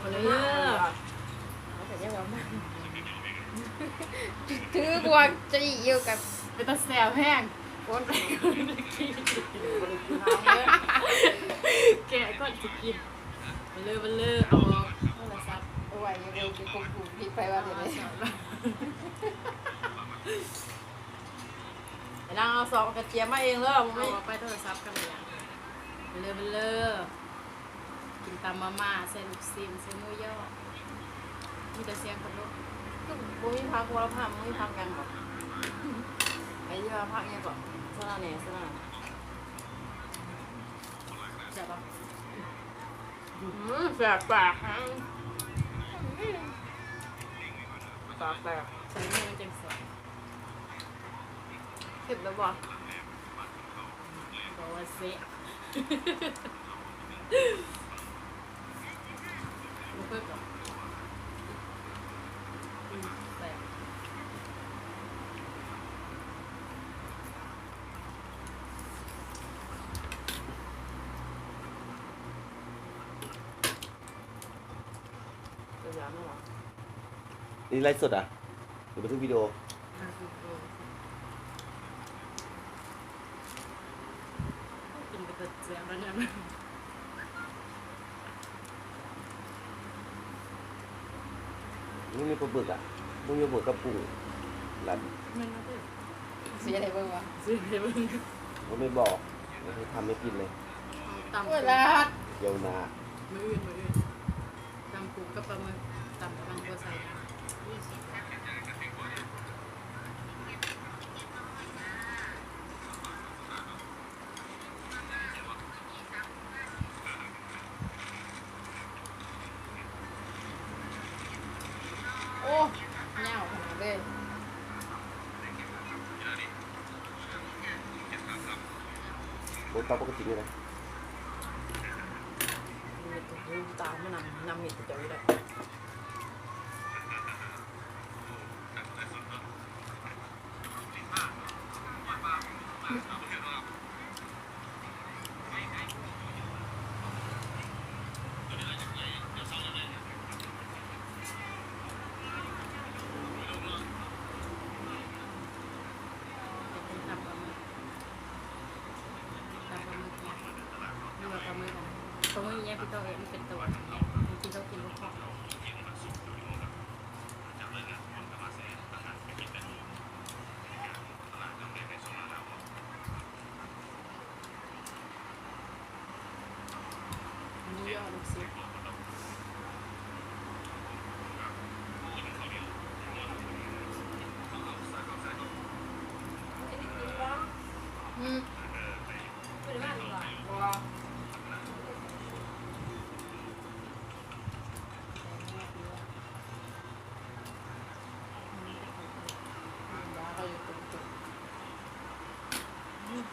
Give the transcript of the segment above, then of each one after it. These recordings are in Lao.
ເລີຍ ຖືກວ່າຈີ້ຢູ່ກັບ ເປັນຕາແຊບແຮງ ຄົນ ແກະກ່ອນຊິກິນ ມາເລີຍ ມາເລີຍ ເອົາອອກ ໂທລະສັບເອົາໄວ້ຢູ່ເດີ ເປັນຂອງກູ ຜິດໄປວ່າເລີຍ ໄປນາງເອົາຊອກກະຈຽມມາເອງເລີຍ ເອົາໄປໂທລະສັບກັນເລີຍ ມາເລີຍ ມາເລີຍ. ກິນຕຳມາມ່າ ໃສ່ລູກຊີ້ນ ໃສ່ໝູຢໍ ມີແຕ່ສຽງຄົນລົງ ຄືບໍ່ມີຜັກຫົວລະພາ ບໍ່ມີຜັກຫຍັງບໍ? ໄອ້ທີ່ວ່າຜັກຫຍັງເກາະ ສະລະແໜ່ ສະລະແໜ່ ແຊບບໍ່? ອືມ ແຊບປາກ ປາກແຕກ ໃສ່ໜ່ວຍມັນຈັ່ງແຊບ. ເຜັດແລ້ວບໍ່? ບອກວ່າແຊບ ບໍ່ເຜັດບໍ່? ອືມ ແຊບ ເປັນຫຍັງຫວາ? ນີ້ໄລຟ໌ສົດອະ ຫຼືບັນທຶກວິດີໂອ? ບັນທຶກວິດີໂອ ກິນໄປເບິດແຊບແລ້ວເນາະ ມັນມີປາບຶກອະ ມັນມີປາບຶກກັບກຸ້ງ ລາດ ແມ່ນບໍ່? ຊິເຮັດໃຫ້ເບິ່ງບໍ່? ຊິເຮັດໃຫ້ເບິ່ງ ບໍ່ແມ່ນບໍ່ ເຮັດ ທຳໃຫ້ກິນເລີຍ ເອົາຕຳ ໂອ້ຍ ລາດ ດຽວໜ້າ ມື້ອື່ນ ມື້ອື່ນ ຕຳປູກັບປາໝຶກ ຕຳປາມັນບົວໃສ່ ໂອ້ ຍາວຂະໜາດເລີຍ ບົດຕາປົກກະຕິນີ້ນະ ຕາມມານຳ ນຳມິດເຈົ້າຢູ່ແລ້ວ. ຕຳປາໝຶກ ຫຼືວ່າປາໝຶກ ປາໝຶກອີ່ຫຍັງທີ່ເຂົາເອີ້ນ ມັນເປັນໂຕ ທີ່ເຂົາກິນເຂົາເຄາະ. ໝູຢໍລູກຊິດ ອືມ ບໍ່ ອືມ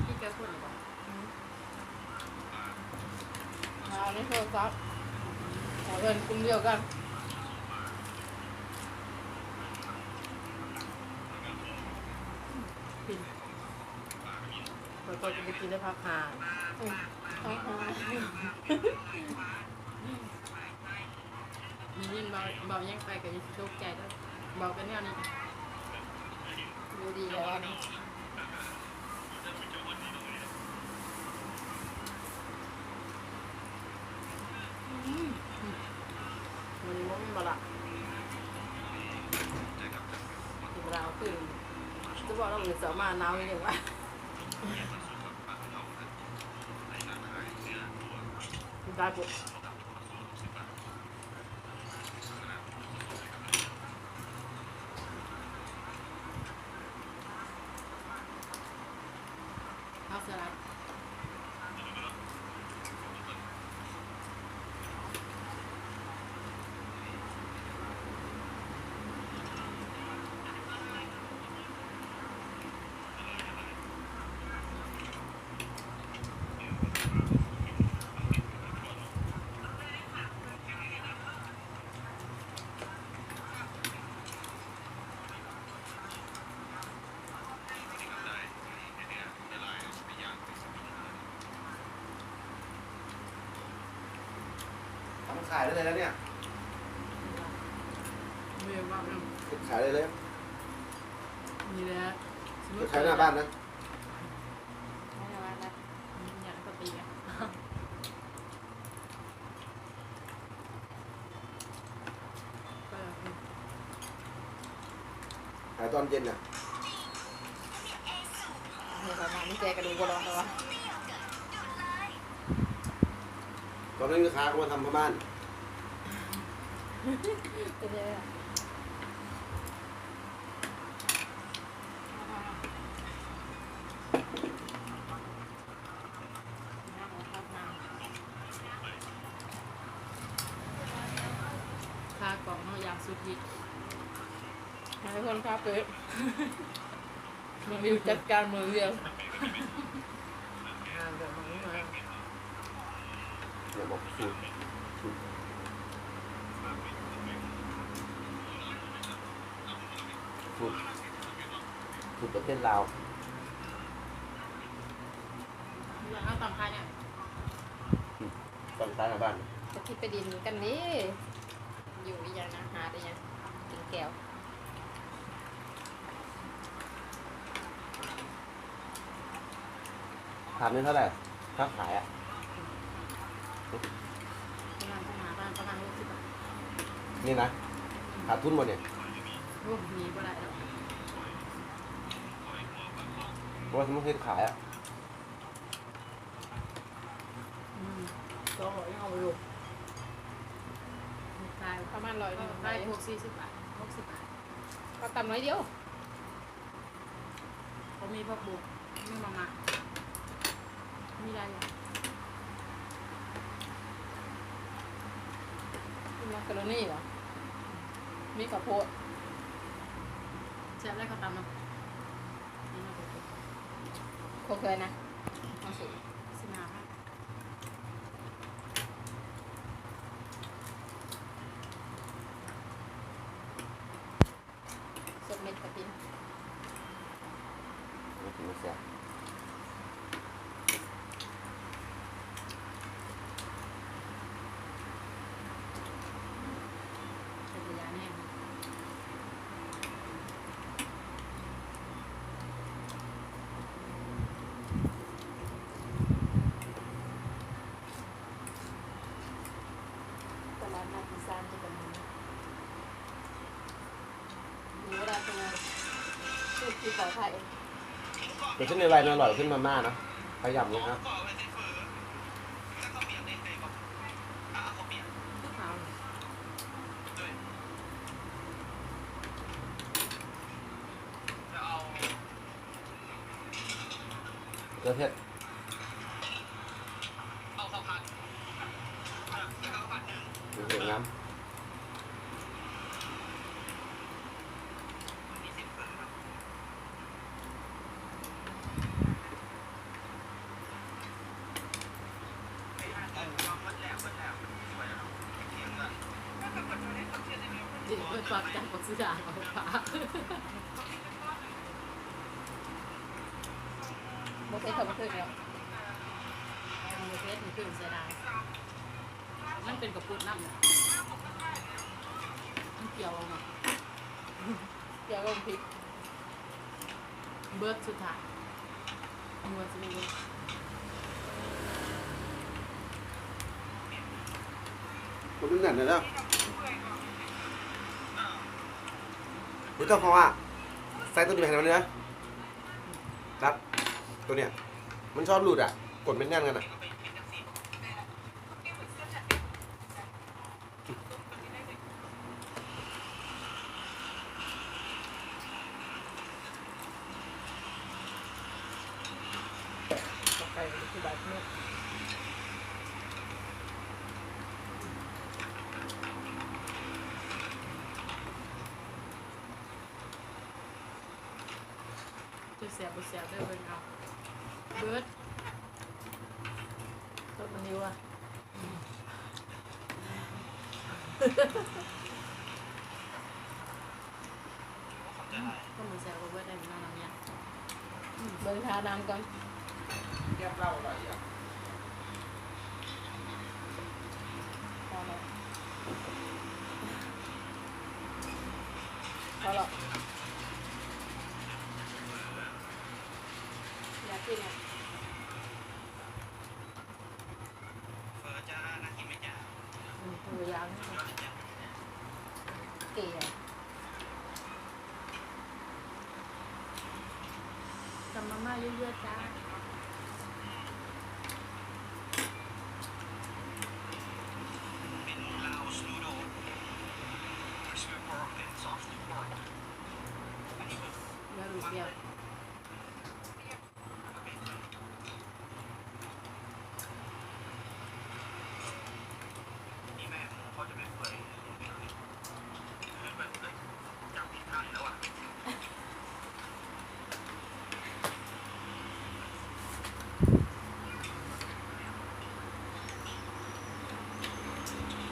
ມີແກ່ຄົນບໍ່? ອືມ ຫາໃນໂທລະສັບ ເຂົາເອີ້ນກຸ່ມດຽວກັນ ຂ້ອຍກໍໄປກິນແຕ່ຜັກຫາ ອືມ ໄດ້ຍິນເວົ້າ ເວົ້າຫຍັງໄປກໍຢ່າຕົກໃຈເດີ້ ເວົ້າກັນແນວນີ້ ຢູ່ດີແລ້ວ ອືມ ມື້ນີ້ບໍ່ມີບໍ່ລະ ເວລາເອົາຄືນ ຈະບອກລາວມື້ເຊົ້າມາໜາວອີ່ຫຍັງວະ ໄດ້ພຸ້ນ. ເອົາສະຫຼັດ. ອືມ ຂາຍໄດ້ເລີຍນະເນຍ ເວວ່ານຳ ເຮັດຂາຍໄດ້ເລີຍ ນີ້ແຫຼະ ເຮັດຂາຍໜ້າບ້ານນະ ໃຫ້ໜ້າບ້ານນະ ອືມ ຢາກໃຫ້ເຂົາຕີກັນ ເອີ ຂາຍຕອນເຢັນນະ ເອີ ປະມານນີ້ແກກະດູກບໍ່ລອດແລ້ວວະ ຕອນນີ້ລູກຄ້າເຂົາມາທຳພະມ່ານ ເປັນໄງລະ? ຄາກອງເຮົາຢ່າງສຸດທິດ ໃຫ້ເພິ່ນຄາເປີດ ມາວິວຈັດການມື້ວຽງ ເອີ ບອກສູດ ສູດ ສູດ ສູດປະເທດລາວ. ເຮົາຕຳຂາຍຫຍັງ? ອືມ ຕຳຂາຍໜ້າບ້ານ ກະຊິໄປຫຼິ້ນກັນເດ້ ຢູ່ອີ່ຫຍັງນະ ຫາດອີ່ຫຍັງ ກິນແກ້ວ ຖາມນີ້ເທົ່າໃດ? ຄ່າຂາຍອະ? ປະມານ ປະມານ ປະມານຫົກສິບບາດ ນີ້ນະ ຂາດທຶນບໍ່ນີ້? ໂອ້ ມີບໍ່ໄດ້ດອກ ບໍ່ວ່າຊິມາເຮັດຂາຍອະ. ອືມ ສອງຮ້ອຍຍັງເອົາຢູ່ ຂາຍປະມານຮ້ອຍໜຶ່ງ ຂາຍພວກສີ່ສິບບາດ ຫົກສິບບາດ ເຂົາຕຳໜ້ອຍດຽວ ບໍ່ມີຜັກບົວ ມີມາມ່າ ມີຫຼາຍຢ່າງ ມີມັກກະໂຣນີບໍ? ມີເຂົ້າໂພດ ແຊບຫຼາຍເຂົາຕຳນະ. ຄົກເທື່ອນະ ເອົາສູດ ສິບຫ້າພັນ ສົດເມັດກະຕິນ ເອົາກິນແຊບ. ເປັນຕາຢ້ານແຮງ ຕະຫຼາດນັດອີສານຈະກະມີ ເປັນຈັ່ງໃດ ອະຮ່ອຍຂຶ້ນມາມ່າເນາະ ຂະຫຍຳລົງເນາະ ຄືຂາວ ເກືອເທດ ເອົາເຂົ້າຜັດ ເອົາເຂົ້າຜັດໜຶ່ງ ເປັນຫຍັງ? ເອີ ເພິ່ນຝາກຈາກບັກສຸດາເອົາຝາກ ບໍ່ເຜັດເທົ່າບັກເຜື່ອງແລ້ວ ບໍ່ເຜັດ ບັກເຜື່ອງເສຍດາຍ ມັນເປັນກະປຸດນຳ ມັນກ່ຽວເອົາເນາະ ກ່ຽວເອົາພິກ ເບິດສຸດທ້າຍ ເອົາເບິດ ຊິມີເບິດ ກົດແໜ້ນໆ ເດີ ບໍ່ຕ້ອງເພາະວ່າ ໃສ່ໂຕນີ້ໄປໃຫ້ມັນເດີ ລັດ ໂຕເນີ້ຍ ມັນຊອບຫຼຸດອະ ກົດແໜ້ນໆ ກັນນະ. ຈະແຊບບໍ່ແຊບເດີ ເບິ່ງເອົາ ເບິດ ຕົກມັນຢູ່ວ່າ ເບິ່ງທ່ານາງກ່ອນ ແກມເຫຼົ້າອະໄລອະ ພໍແລ້ວ. ຢາກກິນຫຍັງ? ເຝີຈ້າ ໜ້າກິນໄໝ໋ຈ້າ? ອືມ ເຝີຢ່າງ ເກ ກຳມາມ່າເຍອະໆຈ້າ.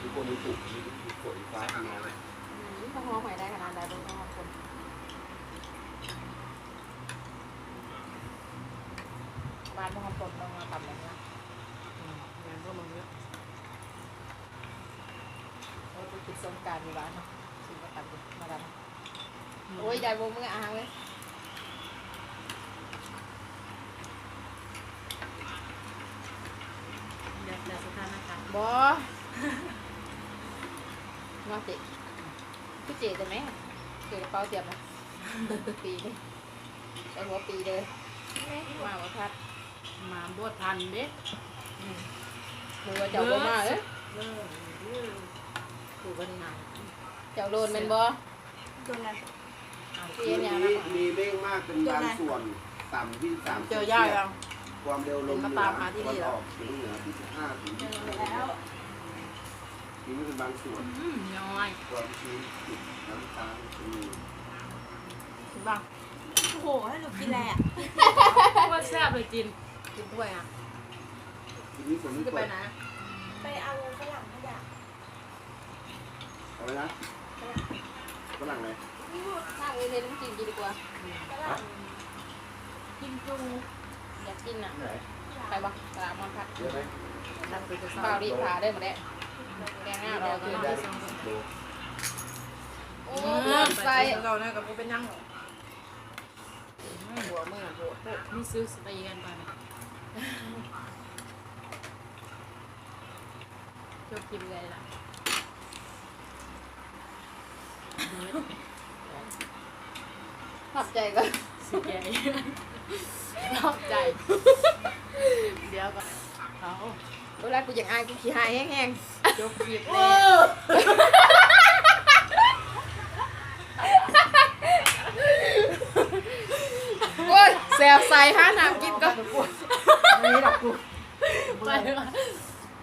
ມີຄົນປູກ ມີ ມີຝົນຟ້າທຳງານ. ອືມ ຕ້ອງຮ້ອງໃຫ້ໄດ້ຂະໜາດໃດ ຕ້ອງຮ້ອງຄົນ ບ້ານບໍ່ຮອດຄົນ ຕ້ອງມາຕຳແບບນີ້ນະ. ອືມ ແມ່ນ ພວກມຶງເນາະ. ໂອ້ຍ ໄປກິນສົງການຢູ່ບ້ານເນາະ ຊິມາຕຳ ມາດຳ. ອືມ ໂອ້ຍ ຢາຍບໍ່ເມືອອາງເລີຍ ແລ້ວແຕ່ສະຖານະການ ບໍ່ ເນາະເຈ້ ຄືເຈ້ແຕ່ແມ້ ເຈີກະເປົາຕຽມນະ ປີນີ້ ໄປຫົວປີເດີ ມາບໍ່ທັນ ມາບໍ່ທັນເດ້. ອືມ ຫຼືວ່າເຈົ້າບໍ່ມາເອີຍ ເອີ ເຈົ້າໂລນແມ່ນບໍ່? ໂດນແລ້ວ ເອົາ ມີ ມີເມັ້ງມາເປັນບາງສ່ວນ ຕຳທີ່ສາມ ເຈີຢາຍ ຄວາມເລັວລົມເໜືອ ຕາມມາທີ່ ຕາເວັນອອກສຽງເໜືອ ທີ່ສິບຫ້າ ເຈີແລ້ວ ມີເປັນບາງສ່ວນ ອືມ ນ້ອຍ ຄວາມຊື້ນ ນ້ຳຕານ ອືມ ເຫັນບໍ່? ໂອ້ໂຫ ໃຫ້ໜູກິນແຫຼະ ໂຄດແຊບເລີຍຈີນ ກິນຖ້ວຍອະ ກິນນີ້ສ່ວນນີ້ ຊິໄປໄຫນ? ໄປເອົາຝຣັ່ງ ເອົາໄປນະ ຝຣັ່ງ ຝຣັ່ງໃດ? ຝຣັ່ງເອເດນກິນດີກວ່າ ຝຣັ່ງ ກິນຈຸ ຢາກກິນນະ ໄປບໍ່? ຕະຫຼາດມ່ອນພັດ ເດີໄປ ບ່າວດີພາເດີມື້ແລງ ແກງໜ້າດອກ ໂອ້ ເລືອດໃສ່ ເຮົານະກໍບໍ່ເປັນຫຍັງດອກ. ອືມ ຫົວເມືອໂພດ ມີຊື່ສະຕະເຢັນປານ ຈົບຄລິບເລີຍລະ ຂອບໃຈກ່ອນ ຂອບໃຈ ດຽວກ່ອນ ເອົາ ໂອ້ຍ ລະກູຢາກອາຍ ກູຂີ້ຮ້າຍແຮງໆ ຈົບຄລິບແລ້ວ ໂອ້ຍ ແຊວໃສ່ຫານ້ຳກິນກ່ອນ ໄປ